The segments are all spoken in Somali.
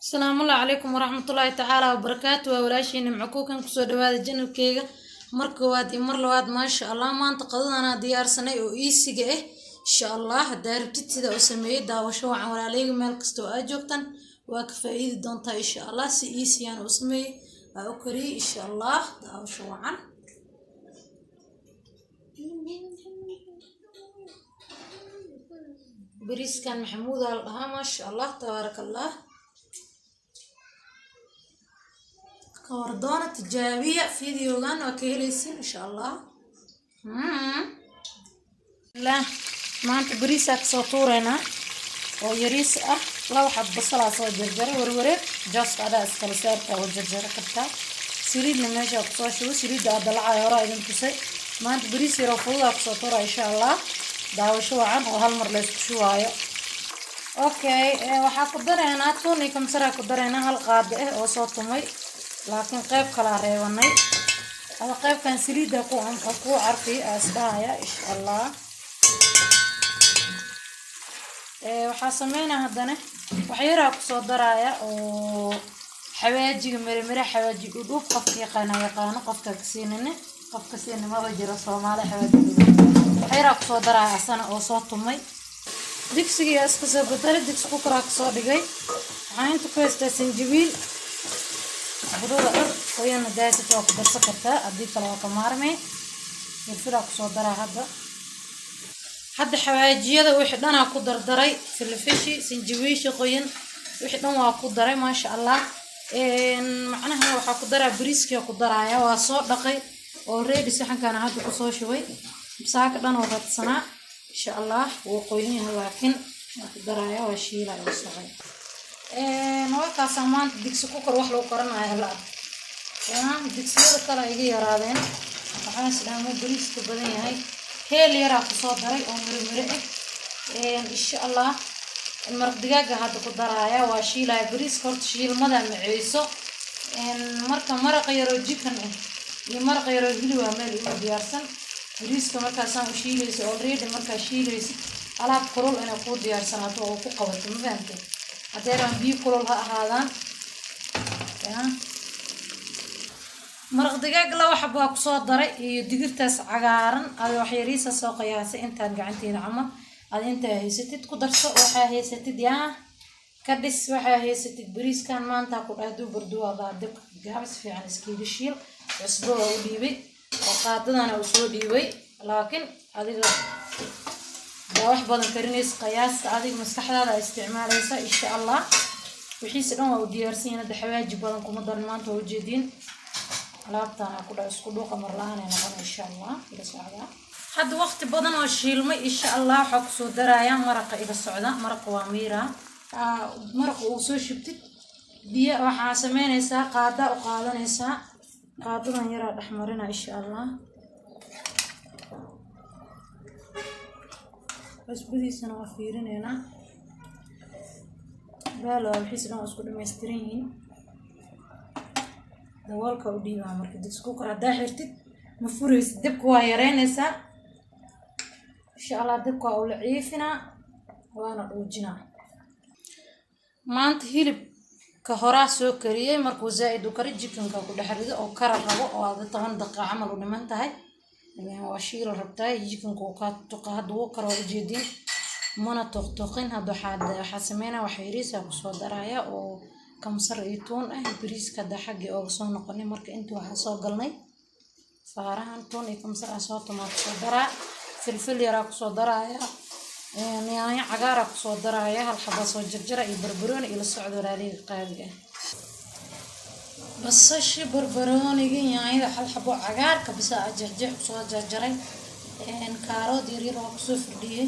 Asalaamu calaykum waraxmatullaahi tacaala wabarakaatu. Waa walaashiina Mackuukan, kusoo dhawaada channelkeyga mar koowaad iyo mar labaad. Maasha Allah, maanta qadadanaa diyaarsanay oo easyga ah. Insha Allah haddaa rabtid sida u sameeyey, daawasho wacan walaaleyga. Meel kasta oo aad joogtaan waa ka faa'iidi doontaa insha Allah. Si easyaan u sameeyey, waa u kariyey insha Allah. Daawasho wacan. Bariiskan Maxamuuda la dhahaa. Maasha Allah, tabaaraka Allah. Kawardoona tijaabiya videogan, waa ka helaysin insha Allah. Lah, maanta bariisaa kasoo tuureynaa oo yariis ah. Laba xab basalaa soo jarjaray, warwareeg just adaa iskala saartaa oo jarjara kartaa. Saliidna meeshaa kusoo shubo, saliidda aad dalacay horaa idin tusay. Maanta bariis yaroo fududaa kusoo tuura insha Allah. Daawasho wacan oo hal mar laysku shubaayo. Okay, waxaa ku dareynaa tuun iyo kamsaraa ku dareynaa, hal qaado ah oo soo tumay, laakiin qayb kalaa reebanay. Ama qaybkan saliidda ku carfi aa isdhahaya insha Allah. Waxaa sameynaa haddana wax yaraa kusoo daraaya oo xawaajiga miremire, xawaaji dhudhuub. Qofka yaqaana yaqaano, qofka kasiinine, qofka siina maba jiro Soomaali. Xawaaji dhudhuub wax yaraa kusoo daraaya asana oo soo tumay. Digsigiyaa iska soo bedelay, digsi ku karaa kasoo dhigay. Waxaan inta ku haystaa sanjabiil budada dhar qoyan, hadaa waa ku darsan kartaa, haddii kale waa ka maarmay. Filfilaa kusoo daraa hadda. Hadda xawaajiyada wixii dhanaa ku dardaray, filfishi, sanjabiishi qoyan, wixii dhan waa ku daray. Maasha Allah, macnaha waxaa ku daraa bariiskia ku daraaya. Waa soo dhaqay oo ready, saxankana hadda kusoo shubay. Saaka dhan oo radsanaa insha Allah. Wuu qoyan yahay, laakiin waa ku daraaya, waa shiilaya oo socay. Waa kaasaa. Maanta digsi ku kor wax lagu karanayo la arko. Digsiyada kale iga yaraadeen, waxaan isdhaamo bariiska badan yahay. Heel yaraa kusoo daray oo miro miro ah insha Allah. Maraq digaaga hadda ku daraaya, waa shiilaya bariiska. Horta shiilmada maceyso. Marka maraqa yaroo chicken ah iyo maraqa yaroo hilib waa meel igu diyaarsan. Bariiska markaasaan u shiilaysa already, markaa shiilaysid alaab kulul inay kuu diyaarsanaato oo ku qabato, ma fahamtay? Haddee rabaan biyo kulul ha ahaadaan. Maraq digaag laba xab waa kusoo daray iyo digirtaas cagaaran. Adi wax yariisa soo qiyaasay intaan gacanteeda camal. Adi intaa haysatid ku darso, waxaa haysatid yaa ka dhis, waxaa haysatid. Bariiskan maanta ku dhahay duubarduwaadaa, dabka gaabis fiican iskiiga shiil. Cusbo waa u dhiibay oo qaadadana u soo dhiibay, laakiin adiga daa wax badan karinaysa, qiyaasta adiga maskaxdaada isticmaalaysa insha Allah. Wixiisa dhan waa u diyaarsan yihiin. Hadda xawaaji badan kuma darin maanta, waa ujeediin. Alaabtaana ku dha isku dhuuqa, mar la-aan ay noqon insha Allah. Ila socdaa hadda waqti badan oo shiilmay insha Allah. Waxaa kusoo darayaa maraqa. Iga socda, maraqa waa miira. Maraqa uu soo shubtid biyo, waxaa sameynaysaa qaada u qaadanaysaa. Qaadadan yaraa dhex marina insha Allah. Cusbadiisana waa fiirineynaa. Baalo wixiisa dhan waa isku dhamaystiran yihiin. Daboolka u dhiibaa. Marka digsi ku kor haddaa xirtid, ma furaysid, dabka waa yareynaysaa insha Allah. Dabka waa ula ciifinaa, waana dhuujinaa. Maanta hilibka horaa soo kariyey. Markuu zaa-id u kari, chickenka ku dhex rido oo kara rabo oo aada 10 daqiiqa camal u dhiman tahay, waa shiila rabtaa. Chickenka uu kaa tuqa, hadda wuu karo, waa ujeediin, mana toqtoqin. Hadda waxaa sameynaya wax yariisa kusoo daraya oo kamsar iyo tuun ah. Bariiska hadda xaggii ooga soo noqonay. Marka intii waxaa soo galnay faarahan, tuun iyo kamsar ah soo tumaa kusoo daraa, filfil yaraa kusoo daraaya, yaanyo cagaaraa kusoo daraaya, hal xabaa soo jarjara iyo barbarooni. Ila socdo walaalihi qaaliga ah. Basashi, barbarooniga, yaanyada, hal xabo cagaarka bisa ah jeexjeex kusoo jarjaray, kaarood yaryar waa kusoo firdhiyey,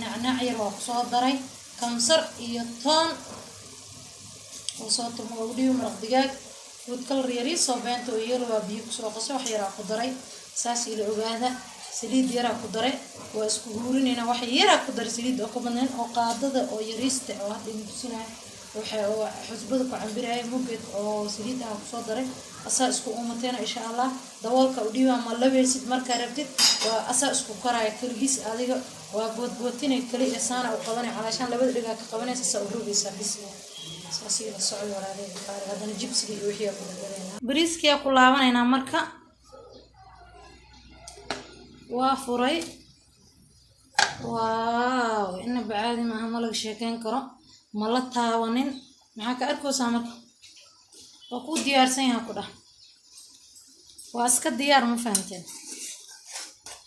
nacnaac yar waa kusoo daray, kamsar iyo toon oo soo tumo oo dhibi. Maraq digaag food color yariisoo beenta oo yar waa biyo kusoo qasay, wax yaraa ku daray. Saas ila ogaada. Saliid yaraa ku daray, waa isku huurinayna. Wax yaraa ku daray saliid oo ka badnayn oo qaadada oo yariista oo hadda idin tusinayo, waxa oo xusbada ku cambiraya muggeed oo saliid ah kusoo daray. Asaa isku umateena insha Allah. Daboolka u dhiibaa, ma labaysid markaa rabtid, waa asaa isku karaya keligiis. Adiga waa boodbootinay keli saana u qabanay, calaashaan labada dhigaa ka qabanaysa, saa u rogaysaa bis. Saas ila socod, walaaleyda qaali. Haddana jibsiga iyo wixii ku daldalaynaa, bariiskiyaa ku laabanaynaa. Marka waa furay. Wow, inaba caadi maaha, ma laga sheekeyn karo, ma la taabanin. Maxaa ka arkaysaa? Marka waa kuu diyaarsan yaha ku dhah, waa iska diyaar, ma fahamteen?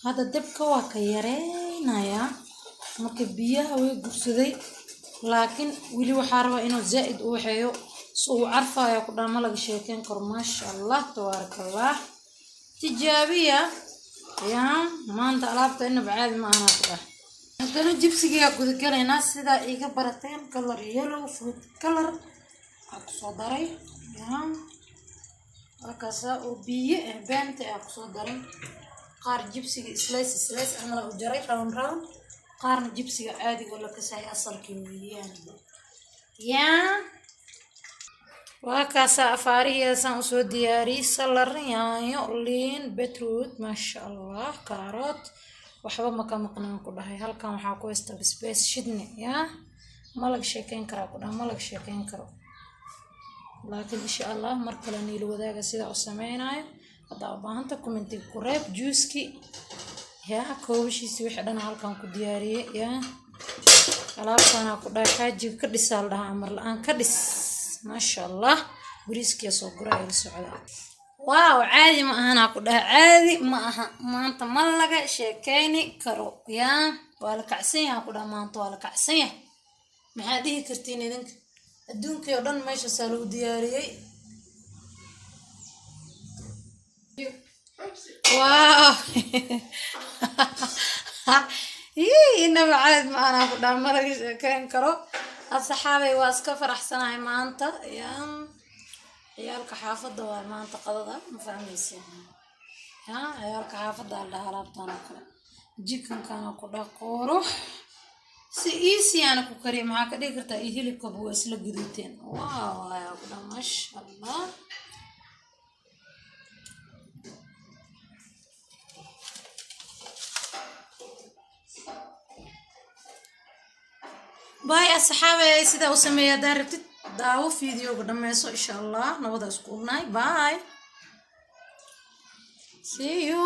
Hadda dabka waa ka yareynayaa. Marka biyaha way gubsaday, laakiin weli waxaa rabaa inuu zaa'id u waxeeyo si uu carfayo ku dhaha. Ma laga sheekeyn karo, maasha Allah, tabaaraka Allah. Tijaabiya yaa maanta alaabta, inaba caadi ma ahanaa ku dhah. Haddana jibsigaa gudagalaynaa. Sidaa iga barateen, color yellow food color aa kusoo daray. Yaa halkaasa oo biyo ah beenta aa kusoo daray. Qaar jibsiga slice slice camal u jaray, round round, qaarna jibsiga caadiga oo la kasay asalkii weeyaan. Yaa waa kaasaa afaarihiisaan usoo diyaariyey: salad, yaanyo, liin, beetroot, maasha Allah, kaaroot, waxba ma ka maqnaan ku dhahay. Halkan waxaa ku haysta basbaas shidni. Yaa ma laga sheekeyn karaa ku dhaha, ma laga sheekeyn karo. Laakiin insha Allah mar kale niila wadaaga sidaa u sameynayo. Haddaa u baahanta, commentiga ku reeb. Juuski yaa koobashiisi wixii dhan halkan ku diyaariyey. Yaa alaabtaanaa ku dhahay, xaajiga ka dhisaa la dhahaa, amar la-aan ka dhis. Maasha Allah, bariiskiya soo guraa, ila socda. Wow, caadi ma ahanaa ku dhahay, caadi ma aha. Maanta ma laga sheekeyni karo. Yaa waa la kacsan yaha ku dhaha, maanta waa la kacsan yahay. Maxaa dhihi kartiin idinka? Adduunkii oo dhan meeshaasaa lagu diyaariyey. Wow, inaba caadi ma ahanaa ku dhaha, ma laga sheekeyn karo. Asxaabay, waa iska faraxsanahay maanta. Yaa ciyaalka xaafadda waa maanta qadada, ma fahmaysin? Yaa ciyaalka xaafadda la dhahaa alaabtan oo kale, chickenkana ku dhah qurux, si easy aana ku kariya. Maxaa ka dhigi kartaa? Iyo hilibkaba waa isla guduuteen. Wow, ayaa ku dhah, maasha Allah. Bye asxaabay, sidaa u sameeya haddaa rabtid, daawo videoga dhameyso. Insha Allah nabada isku ognahay. Bye, see you.